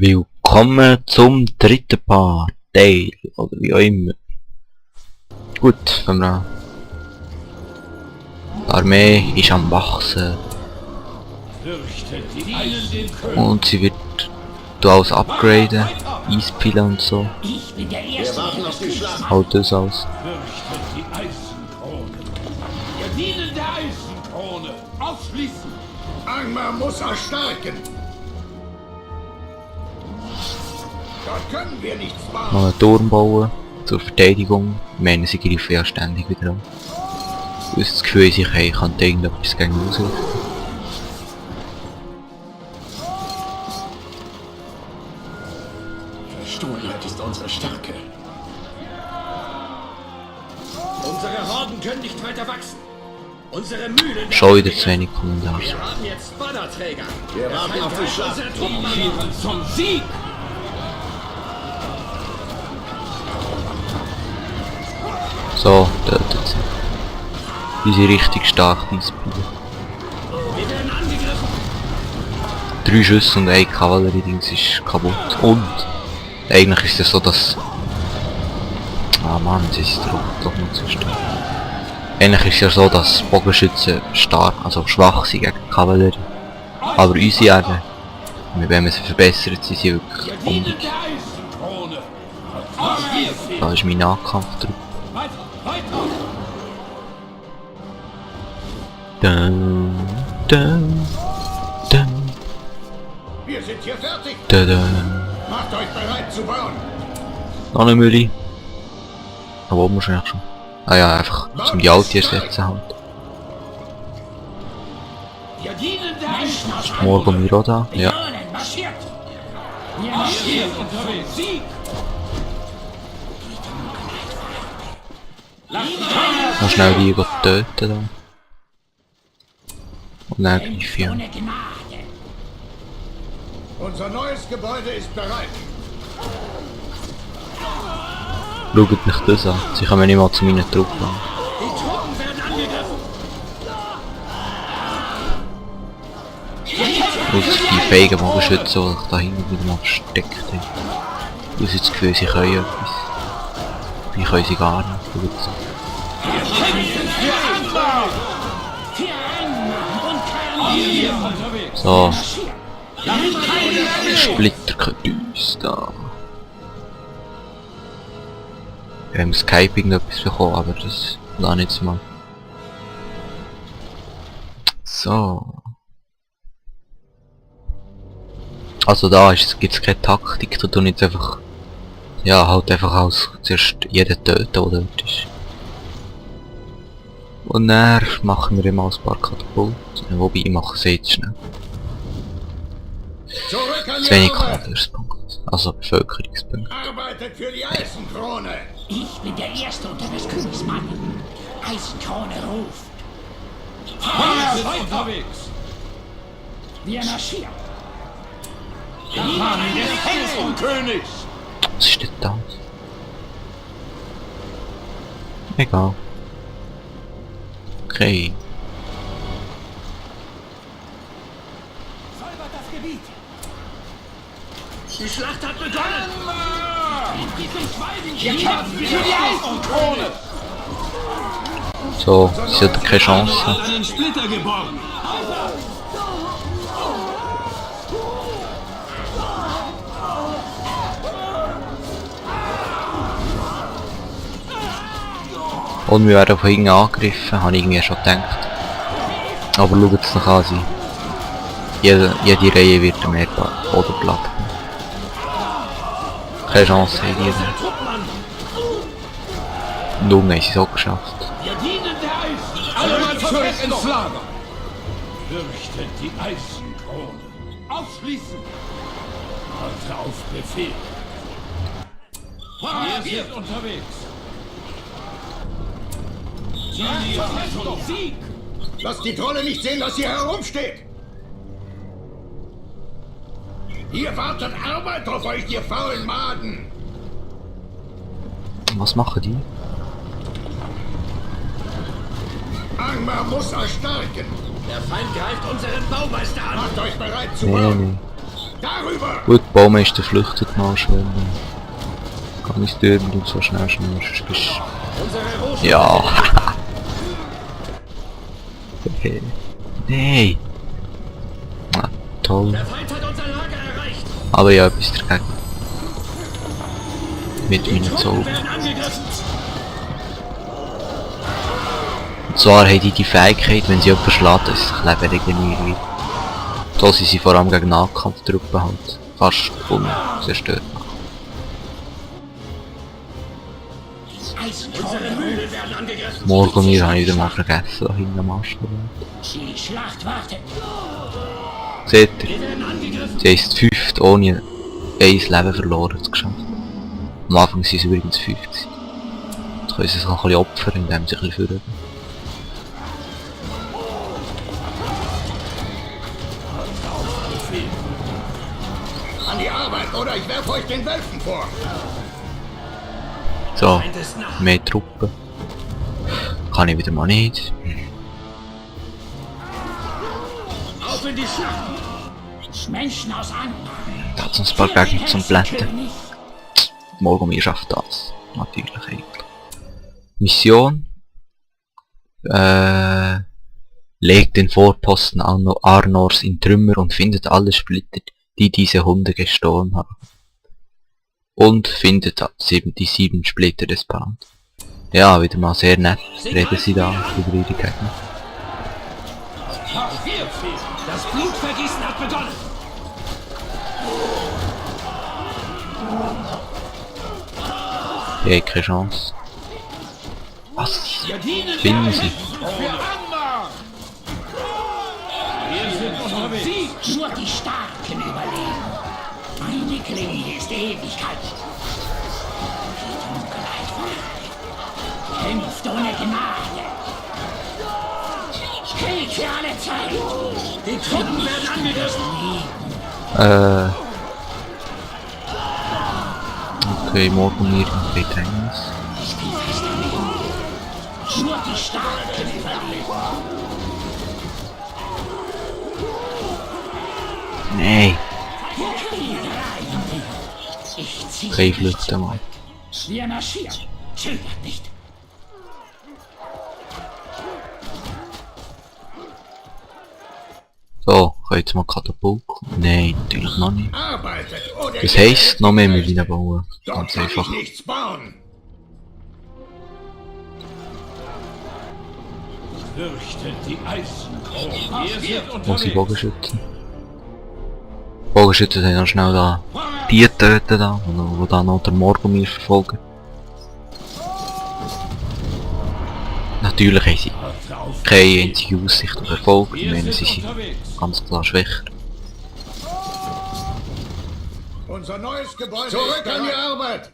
Willkommen zum dritten Teil, oder wie auch immer. Gut, wenn wir die Armee ist am wachsen und sie wird alles upgraden, Eispillen und so. Haut das aus. Die Eisenkrone. Wir dienen der Eisenkrone. Aufschließen. Angmar muss erstarken. Dort können wir nichts machen. Noch einen Turm bauen zur Verteidigung. Ich meine, sie greifen ja ständig wieder an. Du hast das Gefühl, ich kann irgendetwas gegen ausrichten. Verstohlenheit ist unsere Stärke. Unsere Horden können nicht weiter wachsen. Unsere Mühlen... Schon wieder zu wenig Kommentare. Wir haben jetzt Spannerträger. Wir warten auf die Schlacht. Unsere Truppen an. Führen zum Sieg. So, tötet sie. Die sind richtig stark, die Eispillen. Wir werden angegriffen. 3 Schüsse und 1 Kavallerie-Dings ist kaputt. Und eigentlich ist es so, dass... Ah Mann, sie ist doch noch zu stark. Eigentlich ist es ja so, dass Bogenschützen stark, also schwach sind gegen Kavallerie. Aber unsere Jäger, wenn man sie verbessert, sind sie wirklich Wir unbedingt. dienen der Eisenkrone. Aufschließen. Da ist mein Nahkampftrupp. Weiter, weiter. Dun, dun, dun, Wir sind hier fertig. dun, dun. Macht euch bereit zu bauen. Noch eine Mühle. Aber oben wahrscheinlich schon. Ah ja, einfach zum die alte ersetzen halt. Wir dienen der Eisenkrone. Morgen Miro da, ja. Marschiert. Marschiert unterwegs. Sieg. Noch schnell die töten dann. Und dann greife ich an. Unser neues Gebäude ist bereit. Schaut mich das an. Sie kommen nicht mal zu meinen Truppen an. Die Truppen werden angegriffen. Aus die feigen Bogenschützen, die ich da hinten wieder mal versteckt habe. Du hast das Gefühl, sie können etwas. Wie können sie gar nicht. Schaut so. Marschiert unterwegs. So. Splitter können uns da. Wir haben Skype irgendetwas bekommen, aber das war nicht so mal. So. Also da gibt es keine Taktik, da tun jetzt einfach... Ja, halt einfach aus zuerst jeden töten, der dort ist. Und dann machen wir immer ein paar Katapulte, wobei ich mache sie jetzt schnell. Zurück an Zu die wenig Arbeit. Kavallerspunkte, also Bevölkerungspunkte. Arbeitet für die Eisenkrone. Ich bin der Erste unter des Königs Mann. Eisenkrone ruft. Feuer ist unterwegs. Wir marschieren. Fahnen des Eisenkönigs. Was ist denn das? Egal. Okay. Säubert das Gebiet. Die Schlacht hat begonnen. Wir kämpfen für die Eisenkrone. So, sie hat keine Chance. Einen Splitter geborgen. Und wir werden von hinten angegriffen, habe ich irgendwie schon gedacht. Aber schaut es noch an, jede Reihe wird mehr Bodenplatte. Keine Chance haben die. Truppen an. Nun haben sie es auch geschafft. Wir dienen der Eisen. Alle zurück ins Lager. Fürchtet die Eisenkrone. Aufschließen. Warte auf Befehl. Feuer ist unterwegs. Zum Sieg. Lasst die Trolle nicht sehen, dass hier herumsteht. Hier wartet Arbeit auf euch, ihr faulen Maden. Was machen die? Angmar muss erstarken. Der Feind greift unseren Baumeister an. Macht euch bereit zu Nee, bauen. nee. Darüber! Gut, der Baumeister flüchtet mal schnell. Kann ich dürfen und so schnell, sonst bist du... Ja, okay. Nein! Ah, toll. Der Feind hat unser Lager erreicht. Aber ja, etwas dagegen. Mit meinen Truppen Zauber. werden angegriffen. Und zwar haben die Fähigkeit, wenn sie jemanden schlägt, dass sie sich Leben regenerieren. So sind sie vor allem gegen Nahkampftruppen halt fast unzerstört. Unsere Mühlen werden angegriffen. Morgomir habe ich wieder mal vergessen, da hinten am Ast. Die Schlacht wartet. Seht ihr? Wir werden angegriffen. Sie ist 5. ohne ein Leben verloren zu geschafft. Am Anfang sind es übrigens 50. Jetzt können sie sich noch ein bisschen opfern, indem sie ein bisschen führen. An die Arbeit, oder ich werfe euch den Wölfen vor! So, Feind ist nah. mehr Truppen. Kann ich wieder mal nicht. Auf in die Schlacht. Menschen aus Anna. Da hat uns ein paar Gegner zum Blättern. Morgomir schafft das. Natürlich eigentlich. Mission. Legt den Vorposten Arnors in Trümmer und findet alle Splitter, die diese Hunde gestohlen haben. Und findet die 7 Splitter des Brand. Ja, wieder mal sehr nett. Reden sie da über ihre Gegner. Das Blutvergießen hat begonnen. Die haben keine Chance. Was? Wir dienen Finden sie? Für Anmar! Wir sind unterwegs! Nur die Starken überleben. Meine Klinge ist Ewigkeit. Die Dunkelheit verhält. Kämpft ohne Gnade. Krieg für alle Zeit. Die Truppen werden angegriffen. Okay, Morgomir im Bedrängnis. Nur die Starken überleben. Nein! Ich ziehe Okay, flüchten mal. Wir marschieren. Zögert nicht. So, kann jetzt mal Katapult kommen? Nein, natürlich noch nicht. Arbeitet, oder Das ihr heisst, werdet noch mehr geknechtet. Mühlen bauen. Dort Ganz kann einfach. ich nichts bauen! Fürchtet die Eisenkrone! Wir sind Wo sind unterwegs! Bogenschützen? Bogenschützen haben noch schnell da die töten da, wo da noch der Morgomir verfolgen. Natürlich haben sie Warte auf keine einzige Aussicht auf Erfolg, ich Wir meine, sie sind sind unterwegs! ganz klar schwächer. Unser neues Gebäude zurück an die Arbeit!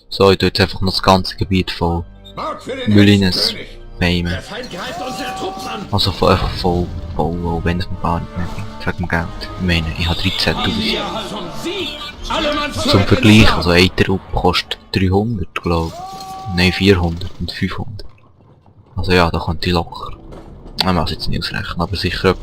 So, ich tue jetzt einfach noch das ganze Gebiet voll Baut für den Mülines Hexenkönig. Bäume. Der Feind greift unsere Truppen an. Also einfach voll bauen, auch wenn es mir gar nicht mehr bringt, wegen dem Geld. Ich meine, ich habe 13'000. Wir zum Sieg! Alle Mann Zum zurück Vergleich, ins also ein Trupp kostet 300, glaube ich. Nein, 400 und 500. Also ja, da könnte ich locker. Ich muss es jetzt nicht ausrechnen, aber sicher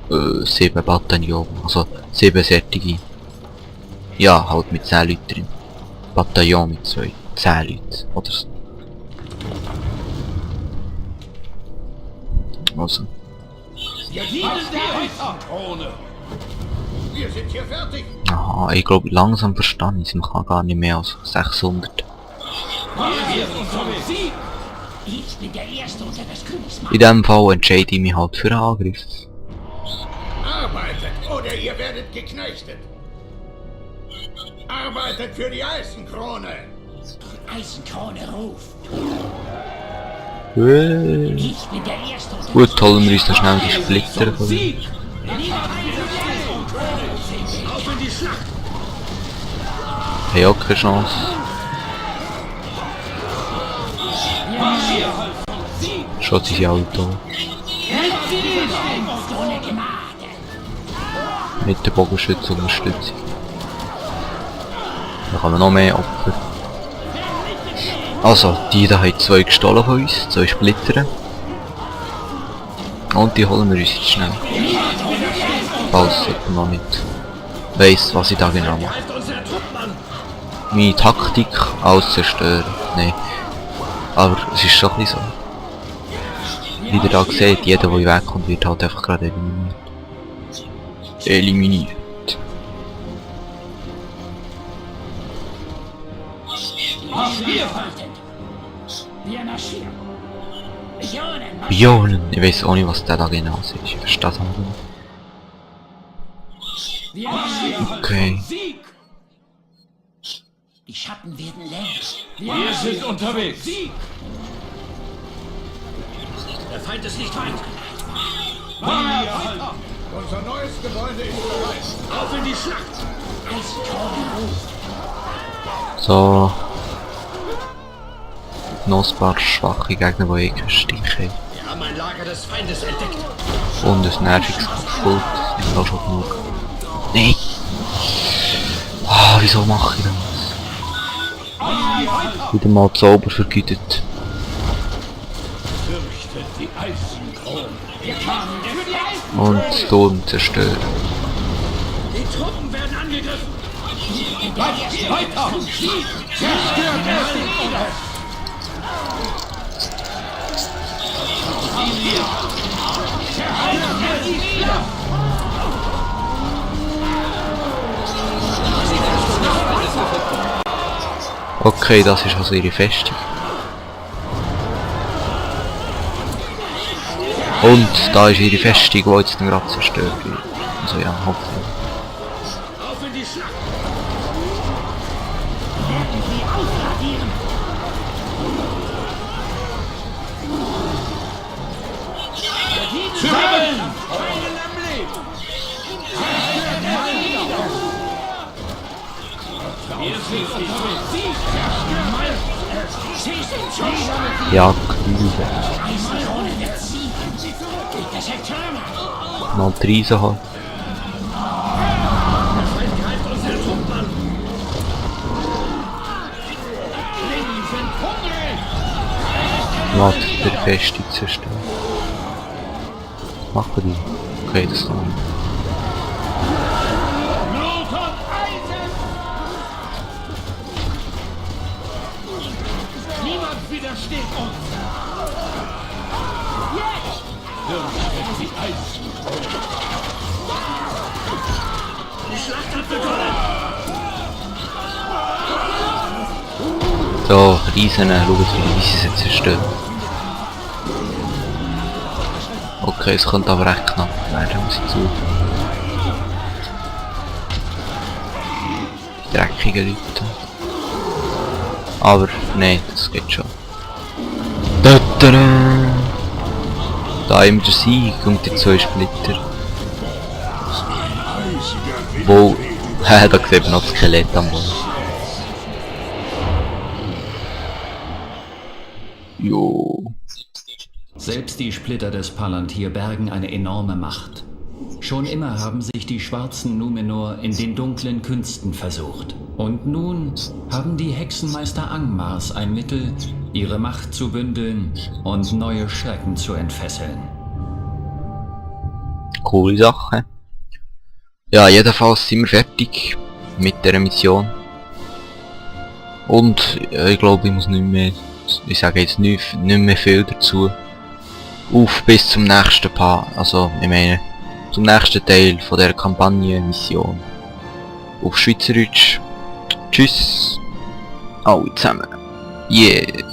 etwa 7 Bataillon, also 7 Sättige. Ja, halt mit 10 Leuten drin. Bataillon mit 10 Leuten oder so. Also, Wir dienen der Eisenkrone! Wir sind hier fertig! aha, ich glaube langsam verstanden ich, man kann gar nicht mehr als 600. Wir sind unterwegs! Sieg! Ich bin der Erste unter des Königs Mann. In dem Fall entscheide ich mich halt für einen Angriff. Arbeitet, oder ihr werdet geknechtet! Arbeitet für die Eisenkrone! Eisenkrone ruft. Hey. Ich bin der Erste unter Gut, holen wir uns noch schnell die Splitter von ihm. Sieg! Auf in die Schlacht. Haben auch keine Chance. Schon sind sie alle tot. Kämpft ohne Gnade. Mit der Bogenschützenunterstützung. Da kann man noch mehr Opfer. Also, die da haben 2 gestohlen von uns, 2 Splitter. Und die holen wir uns jetzt schnell. falls jemand noch nicht weiss, was ich da genau mache. Greift unsere Truppen an! Meine Taktik, alles zerstören. Nein. Aber es ist schon ein bisschen so. Wie ihr da seht, jeder der wegkommt wird halt einfach gerade eliminiert. Eliminiert. Wir marschieren. Legionen marschieren. Bionen! Ich weiss auch nicht, was der da genau ist. Ich verstehe das auch nicht. Wir marschieren. Okay. Sieg! Die Schatten werden längst. Wir sind unterwegs! Sieg! Der Feind ist nicht weit! Weiter! Unser neues Gebäude ist bereit. Auf in die Schlacht! Eisenkrone ruft. So. Noch ein paar schwache Gegner, die eh keinen Stich haben. Wir haben ein Lager des Feindes entdeckt! Und ein nerviges Kult. Das ist auch schon genug. Nein! Ah, wieso mache ich das? Wieder mal Zauber vergütet. Fürchtet die Eisenkrone! Wir kamen für die Eisen. Und Turm zerstören. Die Truppen werden angegriffen! Weiter! Sieg! Zerstört es! Okay, das ist also ihre Festung. Und da ist ihre Festung, die jetzt gerade zerstört wird. Also ja, hoffentlich. Auf in die Schlacht! Werden sie ausradieren. Zusammen! Wir sind unterwegs! Sieg! Sie sind schon. Ja, Krüge. Eisenkrone wird siegen. Das Eterna. Mal die Riesen halt. Der Feind greift unsere Truppen an! Klingen sind hungrig! Mal der Festung zerstören. Machen die. Okay, das kann ich. Blut und Eisen! Niemand widersteht uns! Fürchtet die Eisenkrone! Die Schlacht hat begonnen! So, Riesen, schauen wie sie sie zerstören. Okay, es könnte aber recht knapp werden, muss ich zu. Die dreckigen Leute. Aber, nein, das geht schon. Da, da, da. Da haben wir den Sieg und die 2 Splitter. Wo, da sieht man noch das Skelett am Boden. Jo. Selbst die Splitter des Palantir bergen eine enorme Macht. Schon immer haben sich die schwarzen Numenor in den dunklen Künsten versucht. Und nun haben die Hexenmeister Angmars ein Mittel, ihre Macht zu bündeln und neue Schrecken zu entfesseln. Coole Sache. Ja, jedenfalls sind wir fertig mit der Mission. Und ich glaube, ich muss nicht mehr, ich sage jetzt nicht mehr viel dazu. Auf bis zum nächsten Part, also ich meine, zum nächsten Teil von der Kampagne-Mission. Auf Schweizerdeutsch. Tschüss. Alle zusammen. Yeah.